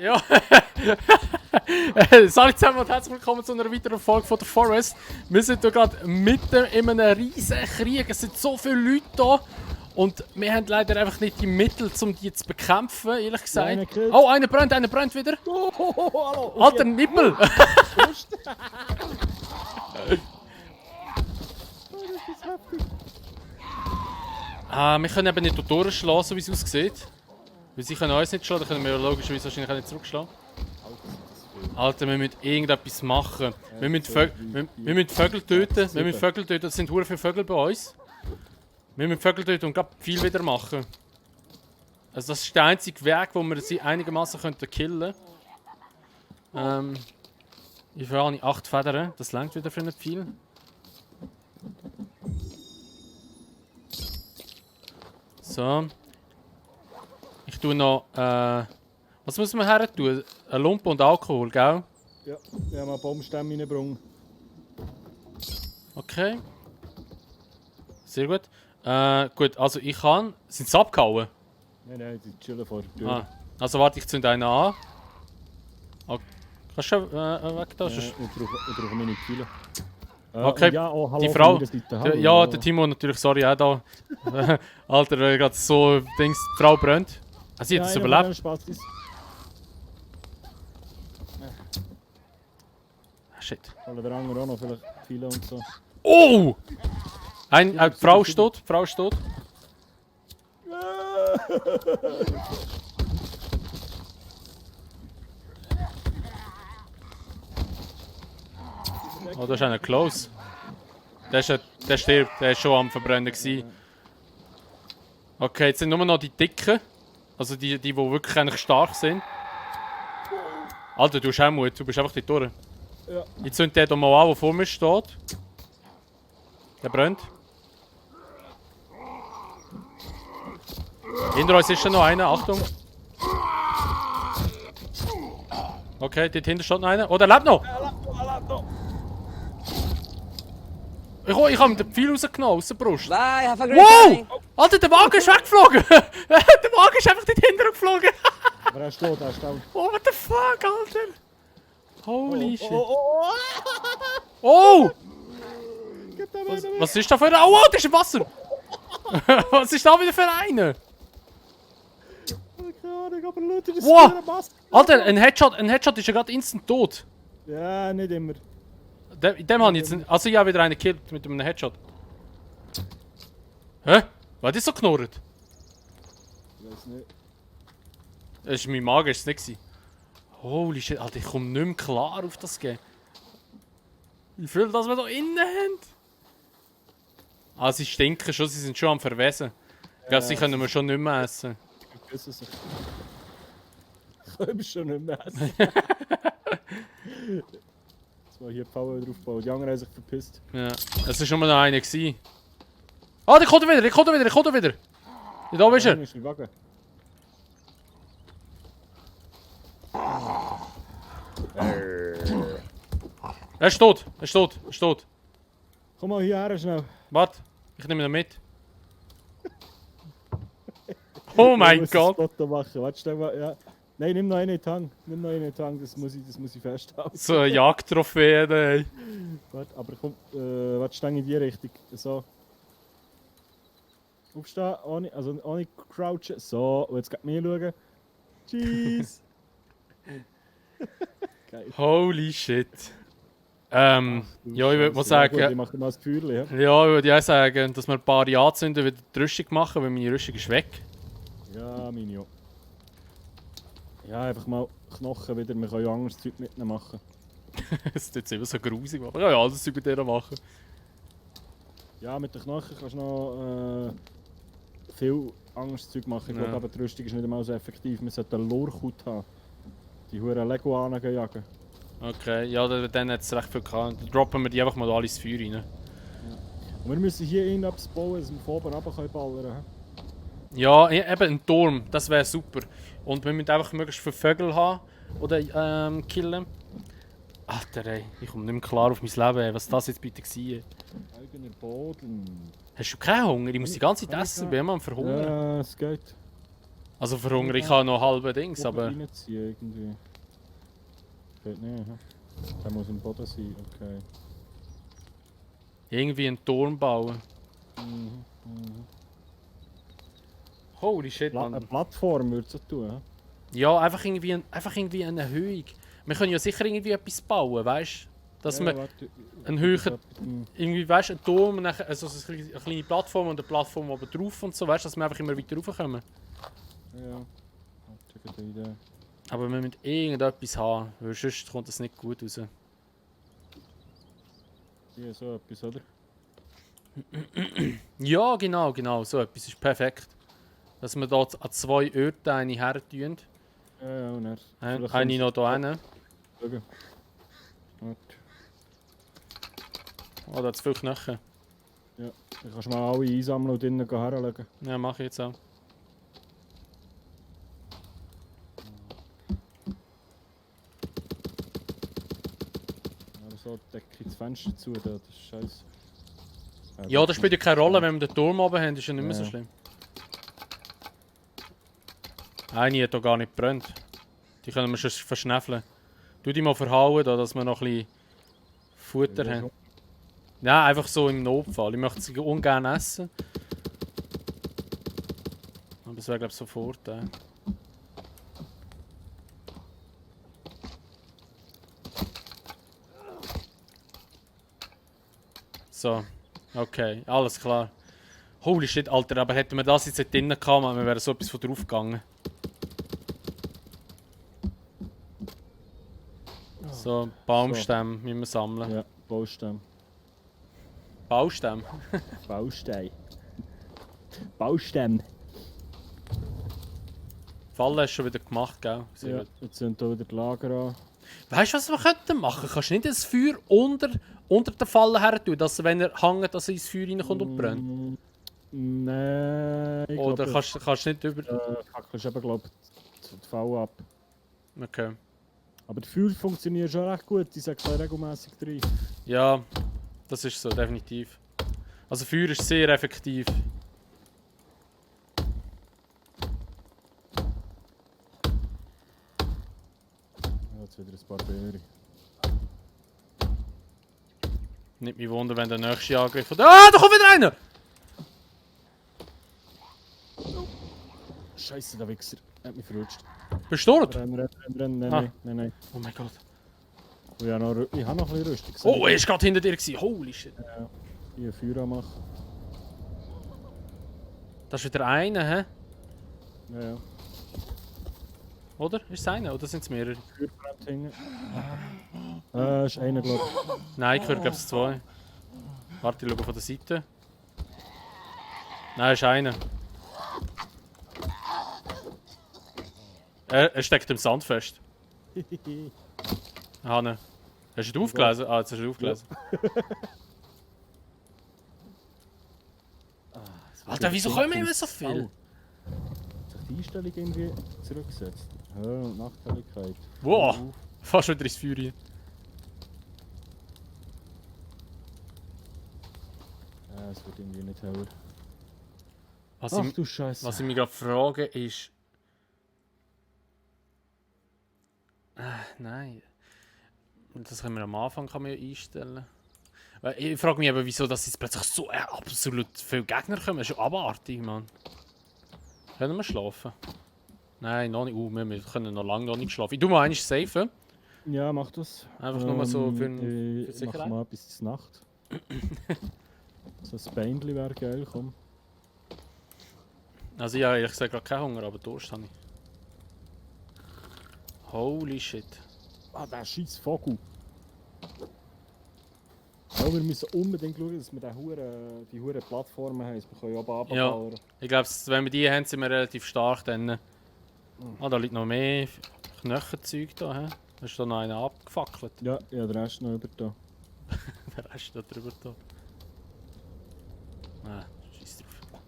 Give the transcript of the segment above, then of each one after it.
Ja. Salut zusammen und herzlich willkommen zu einer weiteren Folge von The Forest. Wir sind hier gerade mitten in einem riesen Krieg. Es sind so viele Leute hier. Und wir haben leider einfach nicht die Mittel, um die zu bekämpfen, ehrlich gesagt. Oh, einer brennt wieder. Hallo. Alter Nippel! Wir können eben nicht durchschlagen, so wie es aussieht. Weil sie können uns nicht schlagen, dann können wir logischerweise wahrscheinlich auch nicht zurückschlagen. Alter, wir müssen irgendetwas machen. Wir müssen Vögel töten. Wir müssen Vögel töten. Es sind hure viele Vögel bei uns. Wir müssen Vögel töten und viel wieder machen. Also das ist der einzige Weg, wo wir sie einigermaßen killen können. Ich habe 8 Federn. Das reicht wieder für nicht viel. So. Ich tue noch. Was muss man her tun? Ein Lumpen und Alkohol, gell? Ja, wir haben einen Baumstämme reingebracht. Okay. Sehr gut. Gut, also ich kann. Sind sie abgehauen? Nein, die chillen vor der Tür. Ah. Also warte, ich zünde einen an. Okay. Kannst du weg da? Ja, ich brauche meine Pfeile. Okay, ja, oh, hallo die Frau. von meiner Seite. Hallo, Ja, der Timo natürlich, sorry, auch da. Alter, gerade so Dings, die Frau brennt. Ah, sie hat es überlebt. Spaß. Shit. Oder der andere auch noch vielleicht Pfeile und so. Oh! Die Frau ist tot, Frau ist tot. Oh, da ist einer close. Der stirbt, der ist schon am Verbrennen gewesen. Okay, jetzt sind nur noch die Dicken. Also die wirklich eigentlich stark sind. Alter, du hast auch Mut, du bist einfach dort durch. Ja. Ich zünde den hier mal an, der vor mir steht. Der brennt. Hinter uns ist schon noch einer, Achtung. Okay, dort hinten steht noch einer. Oh, der lebt noch! Er lebt noch. Ich habe ihm den Pfeil rausgenommen, aus der Brust. Bye, have a great Wow! day. Alter, der Wagen ist weggeflogen! Der Wagen ist einfach dort hinten geflogen! Aber er ist tot, er ist tot. Oh, what the fuck, Alter! Holy shit. Oh! Oh! Was ist da für ein... Oh, das ist im Wasser! Was ist da wieder für einer? Keine Ahnung, aber Leute, das Wow. ist eine Maske. Alter, ein Headshot ist ja gerade instant tot. Ja, nicht immer. Dem habe ich jetzt nicht... Also ich habe wieder einen gekillt mit einem Headshot. Hä? War das so knurrt? Ich weiß nicht. Das war mein Magen, ist es nicht gewesen. Holy shit, Alter, ich komme nicht mehr klar auf das Game. Wie viel das wir da innen haben? Ah, sie stinken schon, sie sind schon am Verwesen. Ich glaube, sie können wir schon nicht mehr essen. Ich weiß es nicht. Ich kann schon nicht mehr essen. Jetzt mal hier die Pfaue draufbauen. Die anderen haben sich verpisst. Ja, es war nur noch einer gewesen. Ah, der kommt wieder! Da oben ist er! Ist im Wagen. Er ist tot! Komm mal hierher schnell. Warte, ich nehme ihn mit. Oh mein Ich muss Gott! ein Foto machen. Warte, stell mal. Ja. Nein, nimm noch einen in die Hand. Das muss ich festhalten. So eine Jagdtrophäe, ey. Warte, aber komm, warte, steh in die Richtung. So. Aufstehen, ohne crouchen. So, und jetzt geht mir schauen. Cheese! Geil. Holy shit. Ja, ich würde mal sagen... Ja, gut, ich mache mal das Gefühl, ja. Ja, ich würde auch sagen, dass wir ein paar anzünden, wieder die Rüstung machen, weil meine Rüstung ist weg. Ja, meine auch. Ja, einfach mal Knochen wieder, wir können ja anderes Zeug mit ihnen machen. Das ist jetzt immer so grusig, aber ja, alles über denen machen. Ja, mit den Knochen kannst du noch viel anderes Zeug machen. Ich Ja. glaube aber die Rüstung ist nicht einmal so effektiv. Wir sollten eine Lurchhaut haben. Die huren Leguanen jagen. Okay, ja, dann hat es recht viel gehabt. Dann droppen wir die einfach mal alle ins Feuer rein. Und wir müssen hier irgendetwas bauen, dass wir von oben runter ballern können. Ja, eben ein Turm, das wäre super. Und wir müssen einfach möglichst viele Vögel haben oder killen. Alter, ey, ich komme nicht mehr klar auf mein Leben, ey. Was das jetzt bitte war. Eigener Boden. Hast du keinen Hunger? Ich muss die ganze Zeit essen, bin immer am Verhungern. Ja, es geht. Also verhungere ich habe noch halbe Dings, aber... Reinziehen irgendwie. Geht nicht, hä? Der muss im Boden sein, okay. Irgendwie einen Turm bauen. Mhm. Mhm. Holy shit, Eine man. Plattform würde es tun, hä? Ja, einfach irgendwie eine Erhöhung. Wir können ja sicher irgendwie etwas bauen, weißt du? Dass wir warte, einen höheren... Irgendwie, weißt du, einen Turm, und nachher, also so eine kleine Plattform und eine Plattform oben drauf und so, weißt du, dass wir einfach immer weiter raufkommen. Ja, warte, gute Idee. Aber wir müssen irgendetwas haben, weil sonst kommt das nicht gut raus. Hier so etwas, oder? Ja, genau, so etwas ist perfekt. Dass wir dort an 2 Orten eine her tun. Ja, und dann... Eine noch hier hin. Schauen. Warte. Oh, da hat es viel Knochen. Ja, dann kannst du mal alle einsammeln und drinnen herlegen. Ja, mache ich jetzt auch. Aber so decke ich das Fenster zu, das ist scheiße. Ja, das spielt ja keine Rolle, wenn wir den Turm oben haben, ist ja nicht mehr so Ja. schlimm. Eine hat doch gar nicht gebrannt. Die können wir schon verschnäffeln. Tu die mal verhauen, da, dass wir noch ein bisschen Futter haben. Ja, einfach so im Notfall. Ich möchte sie ungern essen. Aber es wäre, glaube ich, sofort. So, okay, alles klar. Holy shit, Alter, aber hätten wir das jetzt nicht drinnen gehabt, wir wären so etwas von drauf gegangen. So, Baumstämme müssen wir sammeln. Ja, Baustein. Baustämme? Baustein. Baustein. Falle hast du schon wieder gemacht, gell? Sehr Ja, gut. jetzt sind hier wieder die Lager an. Weißt du, was wir könnten machen? Kannst du nicht das Feuer unter der Falle her tun, dass wenn er hängt, dass er ins Feuer reinkommt und brennt? Nein, ich Oder glaube, kannst du nicht über... fackelst eben, glaube ich, die Falle ab. Okay. Aber die Feuer funktionieren schon recht gut, die sagen regelmäßig rein. Ja, das ist so, definitiv. Also Feuer ist sehr effektiv. Jetzt wieder ein paar Beere. Nicht mich wundern, wenn der nächste Angriff... Ah, da kommt wieder einer! Scheiße, der Wichser. Hat mich verrutscht. Bist du tot? Renn. Nein, Ah. nein. Oh mein Gott. Und ich habe noch ein bisschen Rüstung. Oh, er ist gerade hinter dir gewesen. Holy shit. Hier Feuer anmachen. Das ist wieder einer, hä? Ja. Oder? Ist es einer? Oder sind es mehrere? Feuer brennt hinten. Ist einer, glaube ich. Nein, ich höre glaube es 2. Warte, ich schaue von der Seite. Nein, ist einer. Er steckt im Sand fest. Hanne. Hast du ihn aufgelesen? Ah, jetzt hast du ihn aufgelesen. Alter, wieso kommen immer so viel? Hat sich die Einstellung irgendwie zurückgesetzt? Hör- und Nachthelligkeit. Wow, fast wieder ins Feuer rein. Ja, es wird irgendwie nicht heller. Was, Ach ich, du Scheiße. was ich mich gerade frage ist... nein. Das können wir am Anfang kann man ja einstellen. Weil ich frage mich aber, wieso dass jetzt plötzlich so absolut viele Gegner kommen. Das ist ja abartig, Mann. Können wir schlafen? Nein, noch nicht. Wir können noch lange noch nicht schlafen. Ich tu mal einmal safen. Ja, mach das. Einfach nur so für Ich mach Sicherheit. mal bis zur Nacht. So ein Bändchen wäre geil, komm. Also ja, ich sage gerade keinen Hunger, aber Durst habe ich. Holy shit. Ah, der scheiß Vogel. Ja, wir müssen unbedingt schauen, dass wir die hure Plattformen haben. Wir können ja oben Ja. runterballern. Ich glaube, wenn wir die haben, sind wir relativ stark dann. Ah, da liegt noch mehr Knochenzeug da, hä? Da ist da noch einer abgefackelt. Ja, ja, der Rest noch über da. Der Rest da drüber da. Ah, scheiß drauf.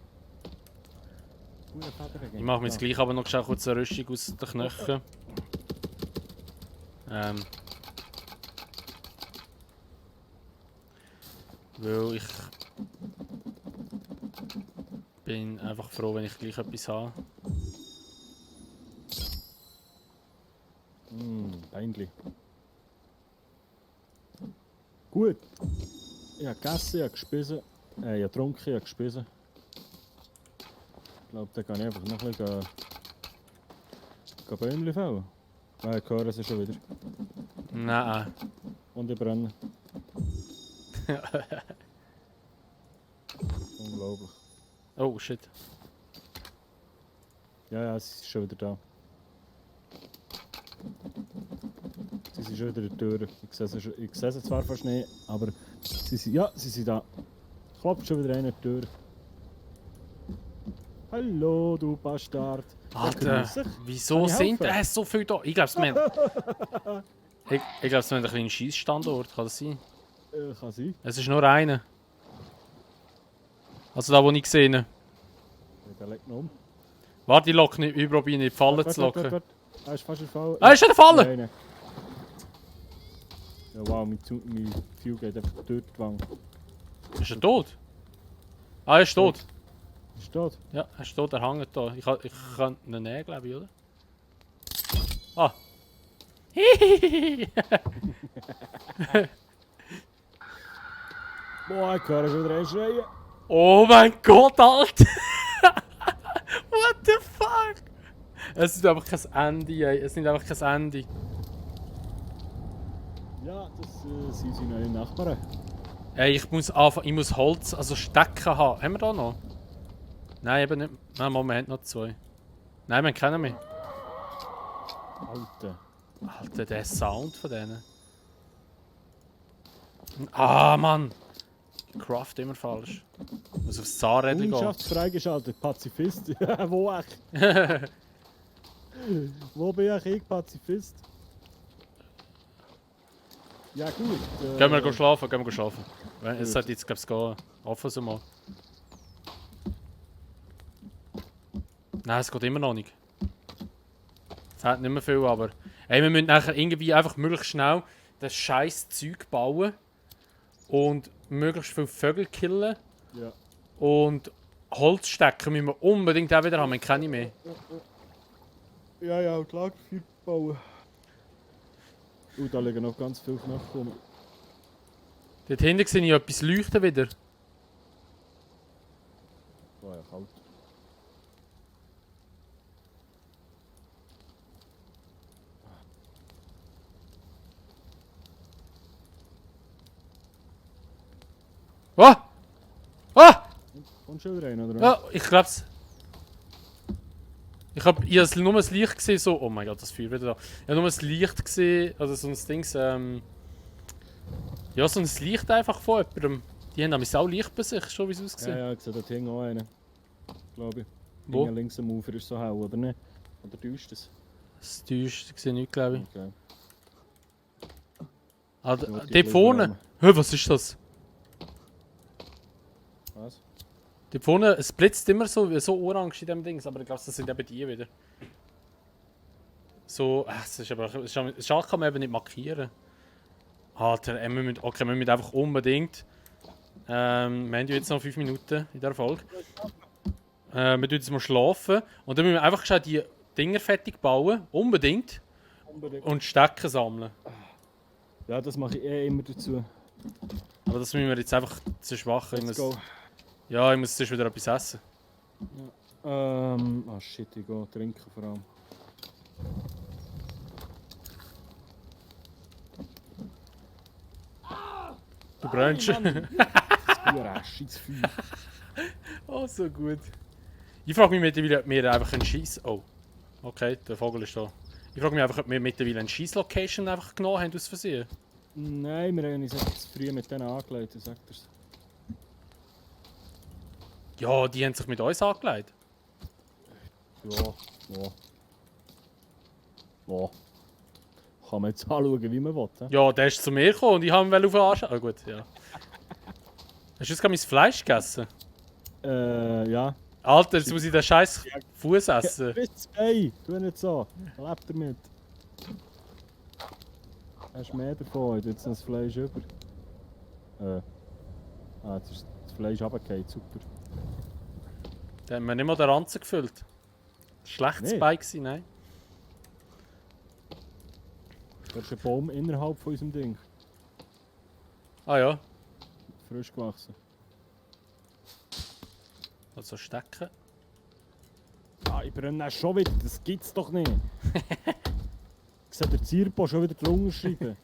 Hure Federn. Ich mache mir jetzt gleich aber noch schnell kurz eine Rüstung aus den Knochen. Weil ich bin einfach froh, wenn ich gleich etwas habe. Peinlich. Gut. Ich habe gegessen, ich habe gespissen. Ich habe getrunken, ich habe gespissen. Ich glaube, da kann ich einfach noch ein bisschen Bäumchen fällen. Ich höre sie schon wieder. Nein. Und ich brenne. Unglaublich. Oh shit. Ja, sie ist schon wieder da. Sie sind schon wieder in der Tür. Ich sehe sie zwar fast nicht, aber sie sind da. Klopft schon wieder einer in die Tür. Hallo, du Bastard. Alter, wieso Kann ich sind helfen? so viele da? Ich glaube, wir haben... ich glaube, es haben einen kleinen Scheissstandort, kann das sein? Kann sein. Es ist nur einer. Also da, wo ich gesehen habe. Der legt noch um. Warte, ich lock nicht, ich probiere nicht die Falle zu locken. Warte. Er ist fast in der Falle. Ah, ist schon eine Falle! Nein. Ja, wow, mein Fuel geht einfach durch die Wange. Ist er tot? Ah, er ist tot. Ist tot? Ja, er ist tot, er hängt da. Ich kann ihn nehmen, glaube ich, oder? Ah! Boah, ich höre schon wieder einen schreien. Oh mein Gott, Alter! What the fuck? Es ist einfach kein Ende, ey. Es ist einfach kein Ende. Ja, das sind seine neuen Nachbarn. Ey, ich muss Holz, also Stecken haben. Haben wir da noch? Nein, eben nicht. Nein, Moment, noch 2. Nein, wir kennen mich. Alter. Alter, der Sound von denen. Ah, Mann! Ich craft immer falsch. Ich muss aufs Zahnrädchen gehen. Wissenschaft freigeschaltet, Pazifist. Wo ich? Wo bin ich Pazifist? Ja gut. Gehen wir schlafen, gehen wir schlafen. Es sollte jetzt, glaube ich, gehen. Hoffen Sie mal. Nein, es geht immer noch nicht. Es hat nicht mehr viel, aber... Ey, wir müssen nachher irgendwie einfach möglichst schnell das scheiß Zeug bauen. Und möglichst viele Vögel killen. Ja. Und Holzstecken müssen wir unbedingt auch wieder haben, wir kennen mehr. Ja, und Lagerfeuer bauen. Da liegen noch ganz viele Knochen rum. Dort hinten sehe ich etwas leuchten wieder. Oh ja, kalt. Ah! Ah! Kommt schon wieder rein, oder? Ja, ich glaub's. Ich habe nur das Licht gesehen, so. Oh mein Gott, das Feuer wieder da. Ich habe nur das Licht gesehen, also so ein Ding, ja, so ein Licht einfach von jemandem. Die haben nämlich auch Licht bei sich, schon wie es aussieht. Ja, ich sehe dort hinten auch einen. Glaube ich. Wo? Hinten links am Ufer ist so hell, oder nicht? Oder täuscht es? Das täuscht, ich sehe nichts, glaube ich. Okay. Ah, die dort Blumen vorne. haben. Hä, was ist das? Was? Dort vorne, es blitzt immer so orange in dem Ding, aber ich glaube, das sind eben die wieder. So, es ist aber, schade kann man eben nicht markieren. Alter, wir müssen einfach unbedingt. Wir haben ja jetzt noch 5 Minuten in der Folge. Wir tun jetzt mal schlafen und dann müssen wir einfach schon die Dinger fertig bauen, unbedingt. Und Stecken sammeln. Ja, das mache ich immer dazu. Aber das müssen wir jetzt einfach zu schwach. Let's go. Ja, ich muss sonst wieder etwas essen. Shit, ich gehe trinken vor allem. Du brennst. Das Feuer, scheiß Feuer. Oh, so gut. Ich frage mich mittlerweile, ob wir einfach einen Scheiß. Oh. Okay, der Vogel ist da. Ich frage mich einfach, ob wir mittlerweile eine Scheiß-Location einfach genommen haben aus Versehen. Nein, wir haben uns jetzt früh mit denen angelegt, sagt er's. Ja, die haben sich mit uns angelegt. Ja. Kann man jetzt anschauen, wie man will. He? Ja, der ist zu mir gekommen und ich habe ihn auf den Arsch. Ah, gut, ja. Hast du jetzt gerade mein Fleisch gegessen? Ja. Alter, jetzt muss ich den scheiß Fuß essen. Bis hey, tu nicht so. Lebt damit. Hast du mehr davon? Jetzt noch das Fleisch über. Jetzt ist das Fleisch runtergefallen, super. Da haben wir nicht mal den Ranzen gefüllt. Schlechtes Nee. Bein gewesen, nein. Da ist ein Baum innerhalb von unserem Ding. Ah ja. Frisch gewachsen. Also stecken. Ah, ich brenne schon wieder, das gibt's doch nicht. Ich sehe der Zierpo schon wieder drunter schreiben.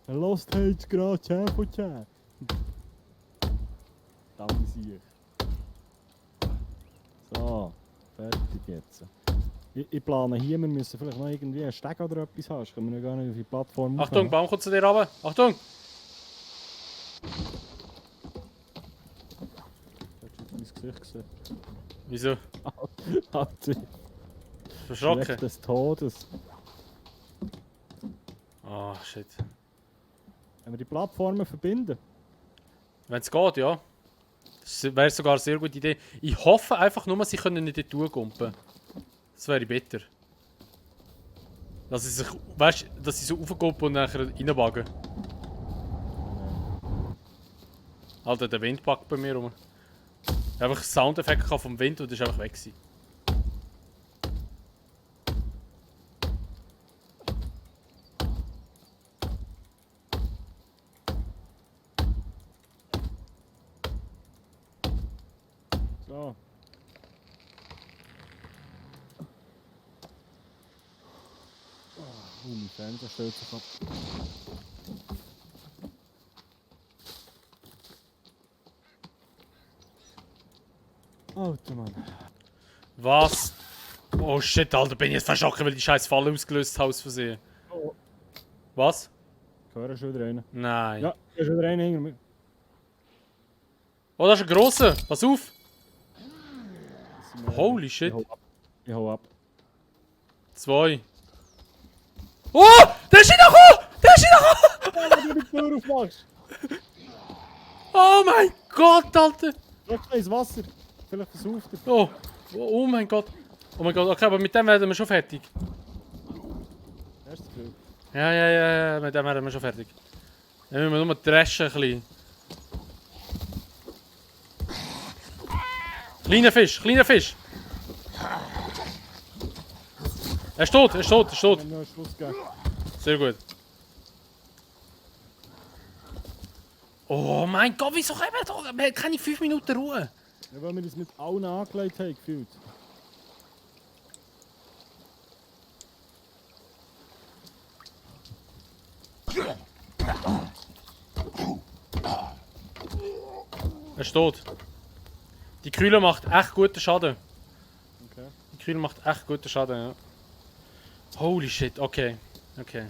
Lost Hate gerade, Chef und Chef. Dann sehe ich. So, fertig jetzt. Ich plane hier, wir müssen vielleicht noch irgendwie einen Steg oder etwas haben. Können wir noch gar nicht auf die Plattform Achtung, aufnehmen. Baum kommt zu dir runter. Achtung! Hast du mein Gesicht gesehen? Wieso? Alter, Verschrocken? Schreck des Todes. Ah, shit. Wenn wir die Plattformen verbinden. Wenn es geht, ja. Das wäre sogar eine sehr gute Idee. Ich hoffe einfach nur, sie können nicht dort durchgumpen. Das wäre besser. Dass sie sich, weißt, dass sie so raufgumpen und nachher reinwagen. Alter, der Wind packt bei mir rum. Ich habe einfach Soundeffekt vom Wind und das ist einfach weg gewesen. So. Mein Fernseher stellt sich ab. Alter Mann. Was? Oh shit, Alter, bin ich jetzt verschrocken, weil die scheiß Falle ausgelöst habe aus Versehen. Oh. Was? Ich höre schon wieder einen. Nein. Ja, da ist wieder einer hinter mir. Oh, das ist ein grosser. Pass auf. Das sind wir- Holy shit. Ich hau ab. 2. Oh! Der ist reingekommen! Der ist reingekommen! Wenn du die Tür aufmachst! Oh mein Gott, Alter! Drück ins Wasser. Vielleicht versauft er. Oh. Oh mein Gott. Oh mein Gott, okay, aber mit dem werden wir schon fertig. Hast du das Gefühl? Ja, mit dem werden wir schon fertig. Dann müssen wir nur dreschen ein bisschen. Kleiner Fisch, kleiner Fisch! Er ist tot, er ist tot, er ist tot. Wir haben noch einen Schuss gegeben. Sehr gut. Oh mein Gott, wieso können wir doch? Wir haben keine 5 Minuten Ruhe. Ja, weil wir das mit allen angelegt haben, gefühlt. Er ist tot. Die Kühle macht echt guten Schaden. Okay. Die Kühle macht echt guten Schaden, ja. Holy shit, okay. Okay.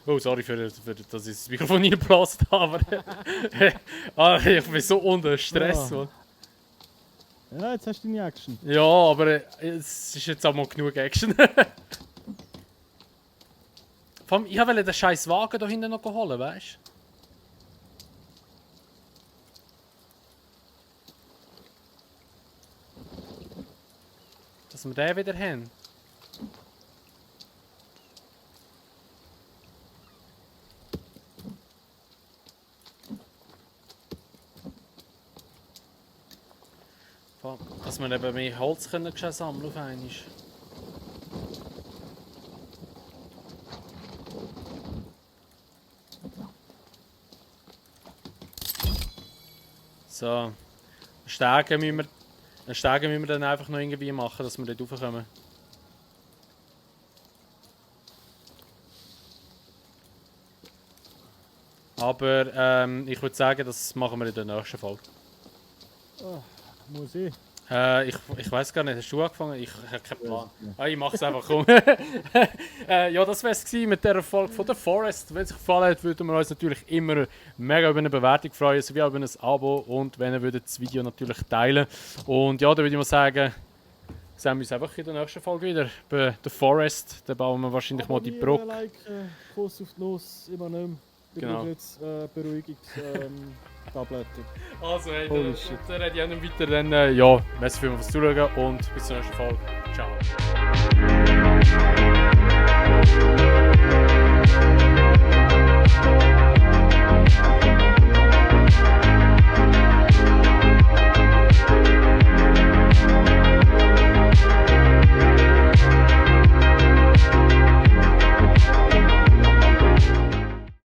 Oh, sorry dass ich das Mikrofon reingeblasen habe, aber ich bin so unter Stress, Ja. Mann. Ja, jetzt hast du deine Action. Ja, aber es ist jetzt auch mal genug Action. Vor allem, ich wollte den scheiß Wagen da hinten noch holen, weißt du? Dass wir den wieder haben. Vor allem, dass wir eben mehr Holz können sammeln auf einmal. So. Stärken müssen wir dann einfach noch irgendwie machen, dass wir dort raufkommen. Aber ich würde sagen, das machen wir in der nächsten Folge. Oh, muss ich? Ich weiß gar nicht, hast du angefangen? Ich habe keinen Plan. Ja. Ah, ich mache es einfach um. Ja, das wäre es mit dieser Folge von The Forest. Wenn es euch gefallen hat, würden wir uns natürlich immer mega über eine Bewertung freuen, sowie auch über ein Abo und wenn ihr würdet das Video natürlich teilen. Und ja, dann würde ich mal sagen, sehen wir uns einfach in der nächsten Folge wieder. Bei The Forest, da bauen wir wahrscheinlich mal die Brücke. Liken, Kuss auf die Nuss, immer nicht mehr. Ich Genau. brauche jetzt Beruhigungstabletten. Also, hey, Holy shit. dann rede ich auch nicht weiter. Dann, ja, merci fürs Zuschauen und bis zur nächsten Folge. Ciao.